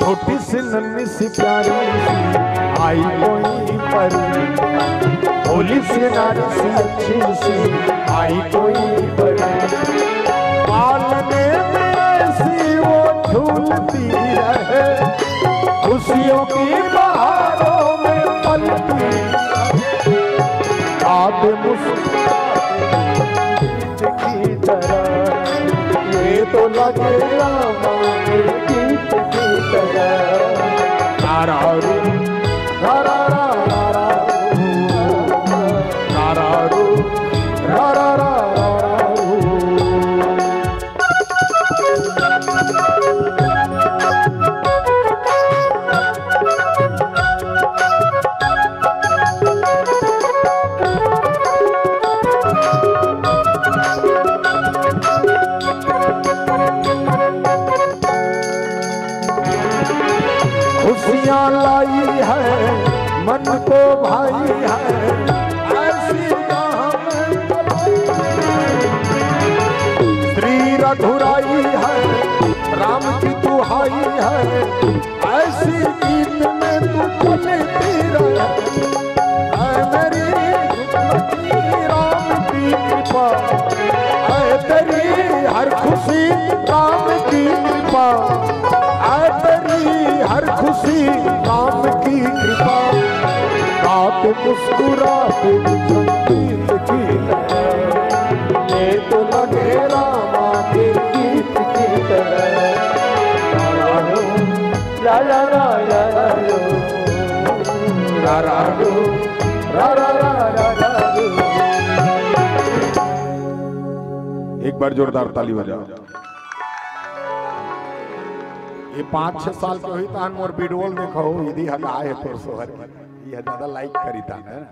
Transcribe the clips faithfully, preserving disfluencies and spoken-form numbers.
छोटी सी नन्ही सी प्यारी सी आई कोई परी, भोली सी नारी सी अच्छी सी आई कोई परी। पालने में ऐसी वो झूलती रहे, खुशियों की बहारों में पलती रहे। आते मुस्कुराते की तरह, ये तो लगे रामायण गीत की तरह। तारारू, तारारा, तारारू, तारारू, तारारा, तारारू। खुशियाँ लाई है, मन को भाई है, ऐसी कहाँ में श्री रघुराई है, राम की दुहाई है, ऐसी गीत में तू पलती रहे। ऐ मेरी राम की कृपा, ऐ तेरी हर खुशी राम की कृपा, ऐ तेरी हर खुशी राम की कृपा। रात मुस्कुराते संगीत की लय, ये तो लगे रामा के गीत की तरह। ला ला ला ला ला लो। रा रा रो, रा रा रा रा रा रो। एक बार जोरदार ताली बजाओ। ये पाँच छह साल के होही तहन मोर वीडियो देखो, इदी हगा है तोर सोहर की। ये ज्यादा लाइक करी तहन, है ना?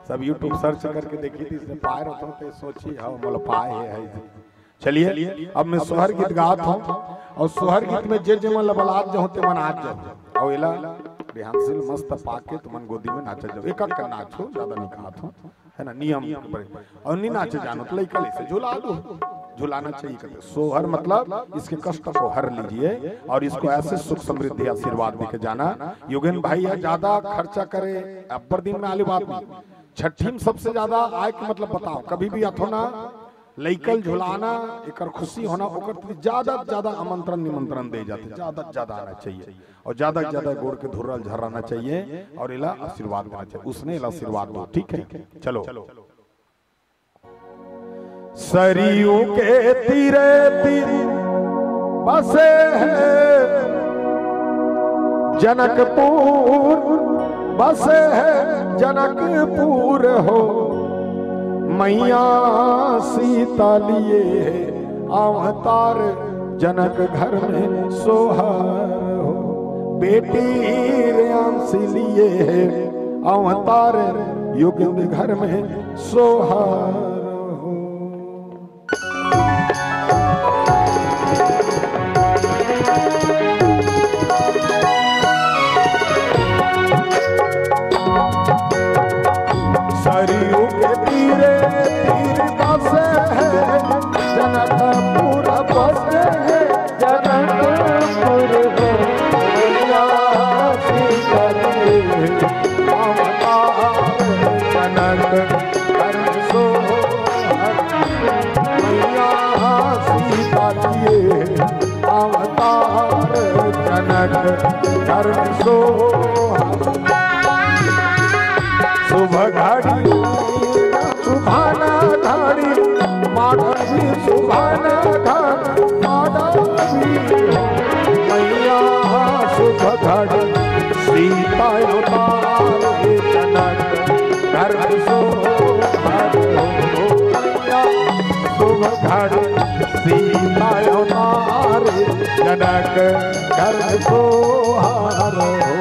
सब YouTube सर्च करके देखी थी, इसने पाए रहता हूँ तो सोची, हाँ, मोला पाए है, है। चलिए, अब मैं सोहर गीत गात हूँ और सोहर गीत में जे जे मन ल बलात जाओ ते मन आज जाओ और एला रिहांसिल मस्त पाके तुमन गोदी में नाचा जाओ। एक एक कर नाचो, ज्यादा नहीं कहत हूँ, है ना, नियम के बड़े। और नहीं नाचे जानो तो लइका ले से झुला दो, झुलाना चाहिए कहते। सोहर मतलब इसके कष्ट को हर लीजिए और इसको ऐसे सुख समृद्धि आशीर्वाद देके जाना। योगेन भाई है ज्यादा खर्चा करे, अब्बर दिन में आली बात नहीं, छठी में सबसे ज्यादा आय के मतलब बताओ, कभी भी अथो ना लइकल झुलाना, एकर खुशी होना, ओकर प्रति ज्यादा से ज्यादा आमंत्रण निमंत्रण दे जाते, ज्यादा से ज्यादा आना चाहिए और ज्यादा से ज्यादा गोड़ के धुर्रल झर्राना चाहिए और एला आशीर्वाद देना चाहिए। उसने एला आशीर्वाद दो, ठीक है? चलो। सरयू के तीरे तीर बसे हैं जनकपुर, बसे है जनकपुर हो, मैया सीता लिए है अवतार, जनक घर में सोहर हो। बेटी रियांसी लिए है अवतार, योगेंद्र घर में सोहर हो। सरयू के तीरे तीर बसे है जनकपुर, बसे है जनकपुर हो। मैया सीता के अवतार, जनक हर सोहर। मैया सीता के अवतार, जनक हर सोहर। शुभ घड़ी सुभाना घड़ी, माधवी सुभाना घड़ी, माधवी हो। मैया शुभ घड़ी सीता अवतार, जनक घर सोहर हो। मैया शुभ घड़ी सीता अवतार, जनक घर सोहर हो।